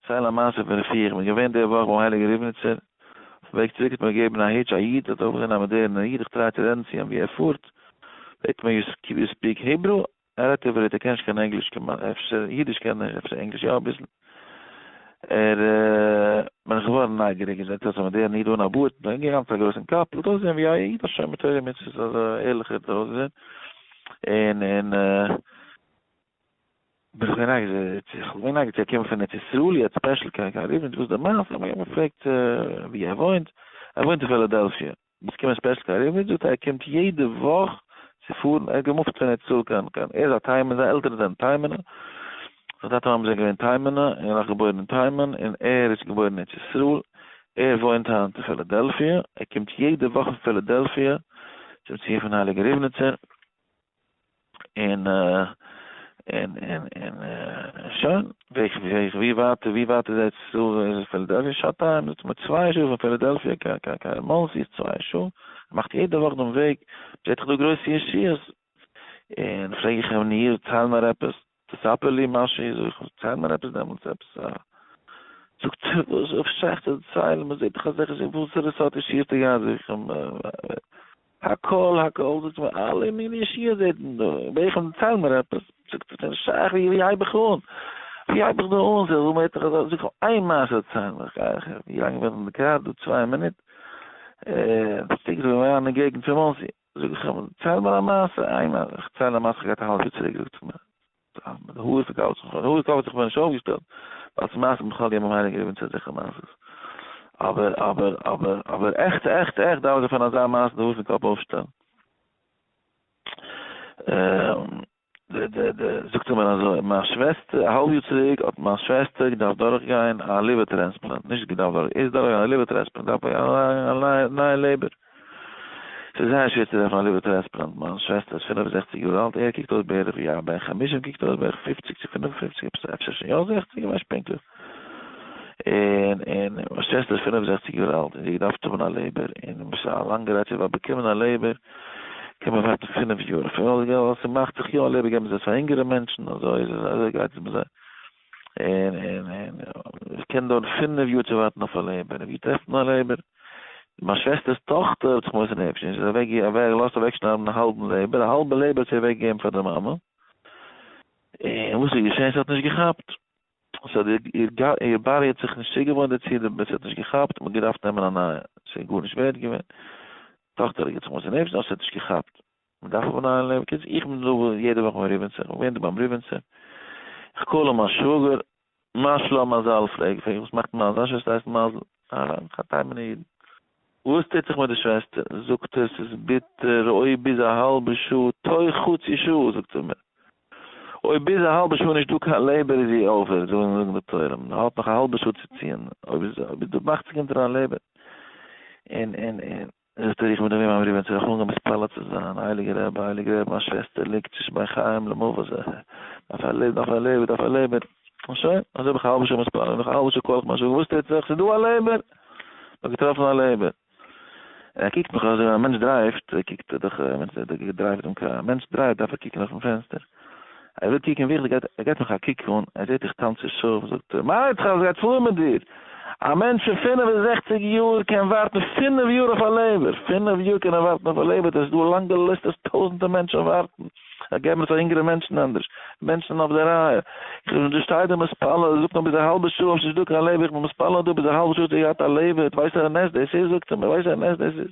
דערצייל א מעשה פון רפואה, איך בין געווען די וואך ביים הייליגן ריבניצער, אויפן וועג צוריק האט מיר געגעבן א היטש א איד, האט אויסגעזען א מאדערנער איד, איך try צו רעדן צו אים ווי ער פארט, פרעגט מיר you speak Hebrew? ער רעדט עברית, ער קען נישט קיין ענגליש כמעט, אפשר אידיש קען ער, אפשר ענגליש יא אביסל. ער, בין איך געווארן נייגעריג, ער זעט אויס א מאדערנער איד אן א בארד, מיט א גאנץ א גרויסן קאפל, האט אויסגעזען ווי א איד א שומר תורה ומצוות, אזא ערליכער האט ער אויסגעזען, און און בין איך געווען נייגעריג, איך בין געווען נייגעריג צו ער קומט פון ארץ ישראל יעצט special קיין קיין ריבניץ, וואס איז די מעשה, האב איך אים געפרעגט ווי ער וואוינט, ער וואוינט אין פילאדעלפיע. ביסט געקומען special קיין ריבניץ? זאגט ער ער קומט יעדע וואך צו פארן, ער האט געמופט פון ארץ ישראל קיין קיין, ער איז א תימן, זיינע עלטערן זענען תימנ'ע, זיין טאטע מאמע זענען געווען תימנ'ע, און ער איז געבוירן אין תימן, און ער איז געבוירן אין ארץ ישראל, ער וואוינט היינט אין פילאדעלפיע, ער קומט יעדע וואך פון פילאדעלפיע צום ציון פון הייליגן ריבניצער. און און און און שוין, ווי ווייט ווי ווייט איז ארץ ישראל פילאדעלפיע? שעתיים, זאגט מיר צוויי שעה פון פילאדעלפיע קיין קיין קיין מאנסי איז צוויי שעה, ער מאכט יעדע וואך דעם וועג, זעט איך דא גרויסע ישועות, און פרעג איך אים נו דערצייל מיר עפעס, תספר לי משהו, זאג איך, דערצייל מיר עפעס דעמאלטס עפעס א, זאגט ער וואס איז שייך צו דערציילן, מען זעט דאך אזעלכע וואסערע סארט ישועות האסטו געהאט, זאג איך אים, הכל הכל זאגט מיר אלע מיני ישועות זעט מען דא, בעט איך אים דערצייל מיר עפעס, זאגט ער ס'נישט שייך ווי הייב איך אן, ווי הייב איך דא אן, זאג איך מיר זאג איך איין מעשה דערצייל מיר, איך ווי לאנג בין איך אין די קאר דא צוויי מינוט, שטיקל זאג מיר אריין אין געגנט פון מאנסי, זאג איך אים דערצייל מיר א מעשה, איין מעשה, איך דערצייל א מעשה איך געהאט א האלב יאר צוריק זאגט ער מיר, די האר פון קאפ זיך האר קאפ האט זיך מיר נישט אויפגעשטעלט, ווייל ס'איז מעשה בכלל געווען ביים הייליגן רבי'ן צו אזעלכע מעשות. אבער אבער אבער אבער עכט עכט עכט דארף זיך פון אזא מעשה די האר פון קאפ אויפשטעלן. די די די זאגט ער מיר אזוי, מיין שוועסטער, א האלב יאר צוריק האט מיין שוועסטער געדארפט דורכגיין א liver transplant, נישט געדארפט דורך, איז דורכגעגאנגען א liver transplant, דארף א נייע לעבער. ס'איז זייער שווער צו טרעפן א liver transplant, מיין שוועסטער איז 65 יאר אלט, ער קוקט אויס בערך ווי א בן חמישים קוקט אויס בערך פופציג צו פינף און פופציג, עפעס אפשר שוין יא זעכציג, איך ווייס נישט פונקטליך, און און מיין שוועסטער איז 65 יאר אלט און זי האט געדארפט האבן א לעבער, און ס'איז א לאנגע רייע צו באקומען א לעבער, קען מען ווארטן פינף יאר, אפילו ס'מאכט זיך יא א לעבער געבן זיי עס פאר אינגערע מענטשן, אזוי איז עס אזוי גייט עס ביי זיי. און און און עס קען דויערן פינף יאר צו ווארטן אויף א לעבער, און ווי טרעפט מען א לעבער? מיין שוועסטער'ס טאכטער האט זיך מוסר נפש געווען, זי איז אוועק אוועק געלאזט אוועקשניידן א האלבן לעבער, א האלבע לעבער האט זי אוועק געגעבן פאר די מאמע, און וואס איז געשען? ס'האט נישט געכאפט, ס'האט איר איר body האט זיך נישט צוגעוואוינט דערצו, די ס'האט נישט געכאפט, מ'האט געדארפט נעמען א נייע, ס'איז גארנישט ווערד געווען, טאכטער האט זיך מוסר נפש געווען, ס'האט נישט געכאפט. מען דארף האבן א לעבן, קיצור איך בין דא יעדע וואך ביים ריבניצער, איך בין דא ביים ריבניצער, איך call אן מיין שוואגער, מה שלום מזל, פרעג איך וואס מאכט מזל, שוועסטער הייסט מזל, א תימן'ע איד, וואס טוט זיך מיט די שוועסטער, זאגט ער ס'איז ביטער, אויב ביז א האלבע שעה, תוך חצי שעה, זאגט ער מיר, אויב ביז א האלבע שעה נישט דא קיין לעבער איז זי over, זאגן דאקטוירים, מען האט נאך א האלבע שעה צו ציען, אויב איז דא מאכט זיך אונטער א לעבער, און און און. זאגט ער איך בין דא געווען ביים ריבניצער איך האב אנגעהויבן מתפלל צו זיין, הייליגער רבי הייליגער רבי מיין שוועסטער ליגט צווישן בין חיים למוות דארף א לעבער דארף א לעבער דארף א לעבער, און שוין, אזוי האב איך א האלבע שעה מתפלל, נאך א האלבע שעה call איך מיין שוואגער וואס טוט זיך ס'איז דא א לעבער, מ'האט געטראפן א לעבער, ער קוקט מיך אזוי ווען א מענטש דרייווט קוקט ער דאך דרייווט דעם קאר, א מענטש דרייווט דארף ער קוקן אויפן פענסטער, ער וויל קוקן וויכטיג גייט ער גייט מיך א קוק אן, ער זעט איך טאנץ נישט אויף, זאגט ער, מה איתך וואס גייט פאר מיט דיר? א מענטש פון 65 יאר קען ווארטן פינף יאר אויף א לעבער, פינף יאר קען ער ווארטן אויף א לעבער, דאס איז דא לאנגע ליסטעס טויזענטער מענטשן ווארטן, זיי געבן עס פאר אינגערע מענטשן ענדערש, מענטשן אויף די רייע, איך בין דא שטיי דא מתפלל, זאגט נאר ביז א האלבע שעה אויב ס'נישט דא קיין לעבער, איך בין מתפלל דא ביז א האלבע שעה האט ער געהאט א לעבער, ווייסט וואס א נס דאס איז? זאגט ער מיר, ווייסט וואס א נס דאס איז?